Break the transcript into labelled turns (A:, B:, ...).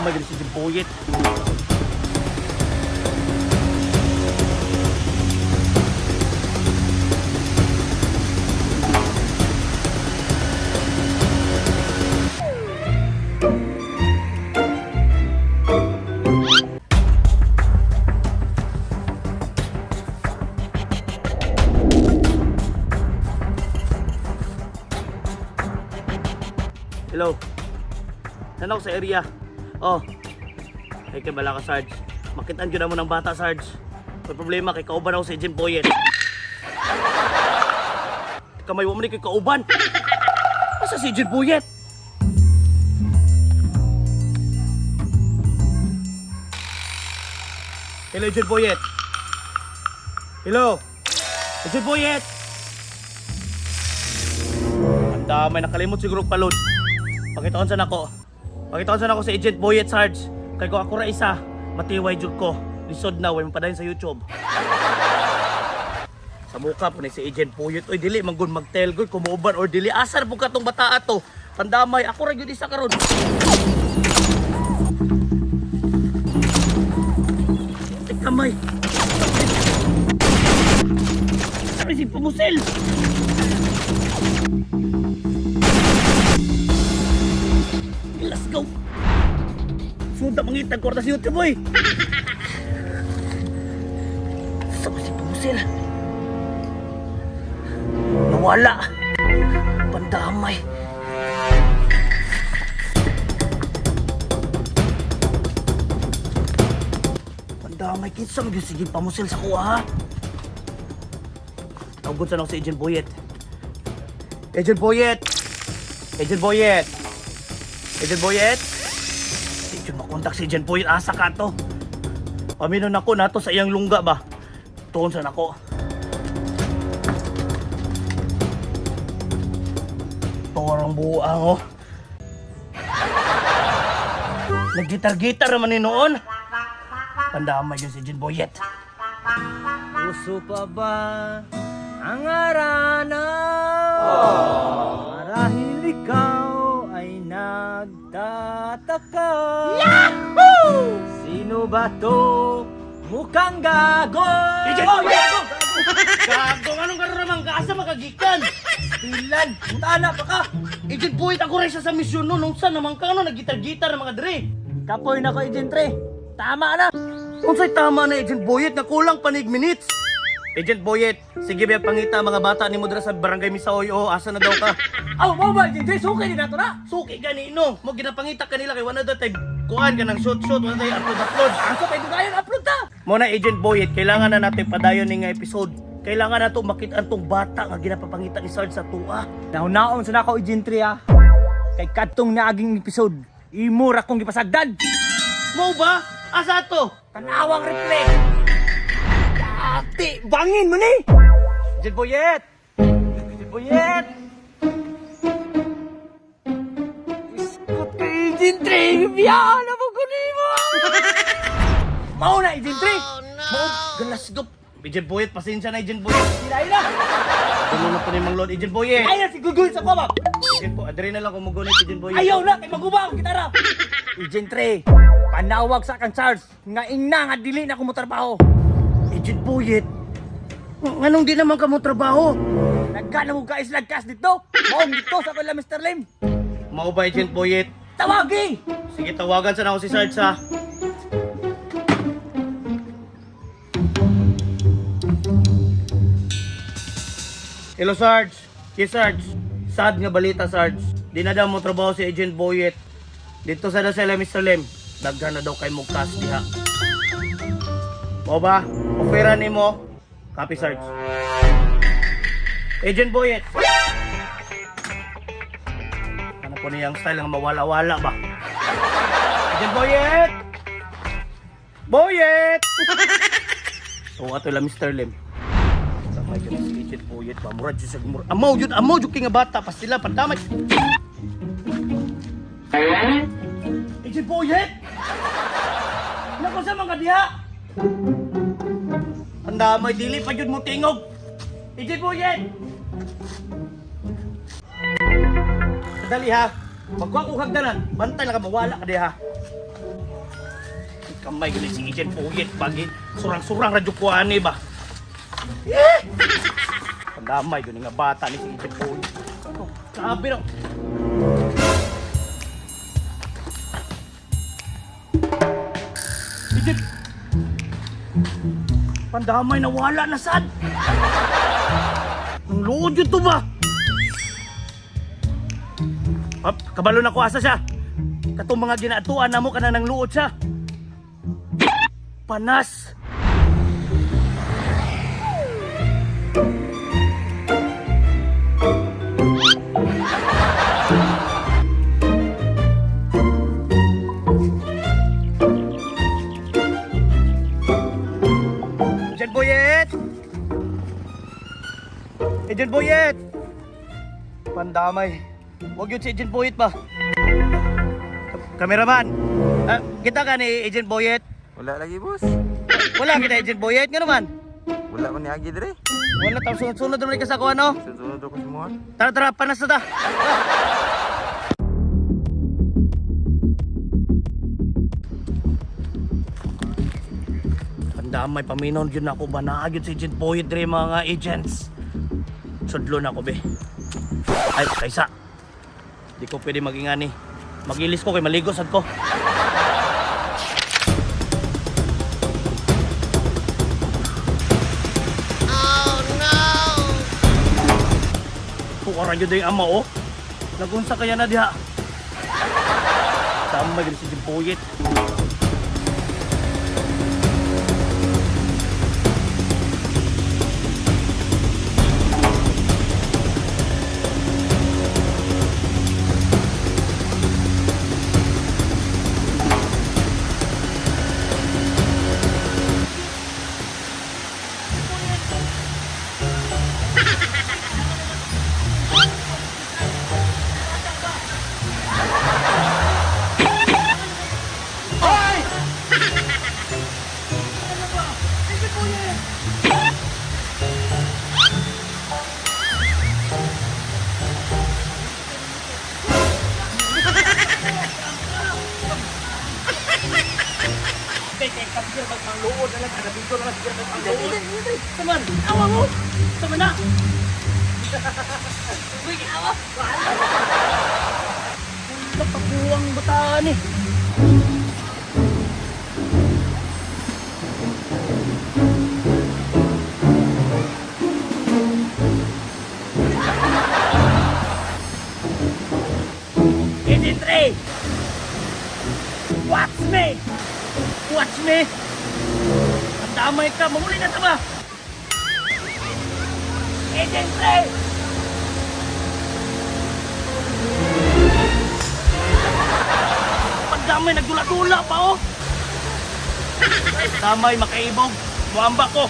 A: Pandamay gid si Agent Boyet. Hello. Nanaw sa area. Oh. Ay kay bala ka, Sarge. Makitaan gyud mo ng bata, Sarge. May problema kay kauban ako sa Agent Boyet. Kamay wa man ni kay kauban. Asa si Agent Boyet? Hello, Agent Boyet. Hello. Agent Boyet. Ang damay, nakalimot siguro palod. Pakitaon sa nako. Pakitaon sa nako si Agent Boyet, Sarge. Kay ko ako ra isa, matiway jud ko. Lisod na way mapadayon sa YouTube. Sa mukha po ni si Agent Boyet, oy dili man gud magtel gud kumuuban or dili asar po katong bata ato. Pandamay ako ra gyud isa karon. Ay, kamay. Sabi si Pumusil. Let's go. Suda mangitag kwarta si YouTube boy. Sabi si Pumusil. Nawala. Pandamay. Pandamay kinsa man gyud sige pamusil sa kuha ha. Tawgon sa nako si Agent Boyet. Agent Boyet. Agent Boyet. Agent Boyet. Di jud makontak si Agent Boyet asa ka to. Paminon nako nato sa iyang lungga ba. Tuon sa nako. Torong buang oh. Naggitar-gitar naman ni noon. Pandamay yun si Agent Boyet.
B: Uso pa ba ang arana? Marahil ikaw ay nagtataka. Yahoo! Sino ba to? Mukhang gago!
A: Agent Boyet! Gago! Anong karoon naman ka? Asa makagikan?
B: Pilan! Mutana pa ka!
A: Agent Boyet, ako rin siya sa misyon noon. Nung saan naman ka? Ano, naggitar-gitar ng mga dre.
B: Kapoy na ko, Agent Tre. Tama na!
A: Unsay tama na Agent Boyet na kulang panig minutes. Agent Boyet, sige ba pangita mga bata ni mo dira sa Barangay Misaoy o asa na daw ka?
B: Aw, mo ba, Agent Tre? Sukay din nato na!
A: Suki ganino, mo ginapangita kanila kay wala daw tay kuan ka ng shoot shoot, wala tay upload upload.
B: Asa pa ito tayo? Upload ta!
A: Mo na Agent Boyet, kailangan na natin padayon ni nga episode. Kailangan nato makita ang tong bata nga ginapapangita ni Sarge sa tuwa.
B: Nahunaon sa nako, Agent Tre, ah. Kay kadtong naaging episode, imo ra kong gipasagdan!
A: Mo ba? Asa to?
B: Tanawang replay! Ate, bangin mo ni!
A: Agent Boyet! Agent Boyet!
B: Iskot ka, Agent Tre! Biyaan mo ko nimo! Mao na, Agent Tre!
A: Mo, galasgop. Agent Boyet, pasensya na Agent Boyet.
B: Ilay na!
A: Tulo na po ni Mang Lord, Agent Boyet.
B: Ay na si Google sa kwaba!
A: Agent po, adre na lang kung mugunit Agent Boyet.
B: Ayaw na! Kay maguba ang gitara! Agent Tre, panawag sa kang Charles nga ingna nga dili na ko motrabaho.
A: Agent Boyet, nganong di naman ka mo trabaho?
B: Nagkana mo ka islagkas dito! Maong dito sa kala Mr. Lim!
A: Mao ba Agent Boyet?
B: Tawagi!
A: Sige, tawagan sana ako si Sarge ha. Hello Sarge. Yes Sarge. Sad nga balita Sarge. Di na daw mo trabaho si Agent Boyet. Dito sa sila Mr. Lim. Daghan na daw kay mo cash diha. Mao ba? Ofera nimo. Copy Sarge. Agent Boyet. Ano po niyang style nga mawala-wala ba? Agent Boyet! Boyet! Oo, ato lang Mr. Lim. Damay ka si Agent Boyet ba? Murad siya sa murad. Amaw yun, amaw yun kay nga bata. Pastila, pandamay. Agent Boyet! Naku sa mga diha! Pandamay, dili pa yun mo tingog! Agent Boyet! Dali ha. Magwa ko hagdanan. Bantay lang ka, mawala ka diha. Kamay gani si Agent Boyet bagi surang-surang radyo ko ani ba. Eh! Pandamay gani nga bata ni si Agent Boyet. Oh, grabe no. Agent Pandamay nawala na sad. Nang luod yun to ba? Hop, kabalo na ko asa siya. Katong mga ginaatuan namo kana nang luod siya. Panas. Agent Boyet! Agent Boyet! Pandamay. Huwag yun si Agent Boyet ba? Kameraman, ah, kita ka ni Agent Boyet?
C: Wala lagi, boss.
A: Wala kita Agent Boyet, nga naman.
C: Wala man ni agi dire.
A: Wala, tapos sunod-sunod naman ka sa ako, ano?
C: Sunod ako sa mga.
A: Tara, tara, panas na ta. Pandamay, paminaw yun ako ba? Naagyod si Agent Boyet dre mga agents. Sudlo na ako, be. Ay, kaysa. Di ko pwede magingani. Magilis ko kay maligo sad ko. Pukaran yun yung ama, oh. Nagunsa kaya na diha. Tama gyud si Jimpoyet. Magpangluod na lang, kada na lang, siguro magpangluod. Saman, awa mo! Saman na! Uy, awa! Napakuwang bataan eh. Agent Ray! Watch me! Watch me! Ang damay ka! Mamuli na ta ba? Agent Ray! Pagdamay, nagdula-dula pa oh! Damay, makaibog! Muamba ko!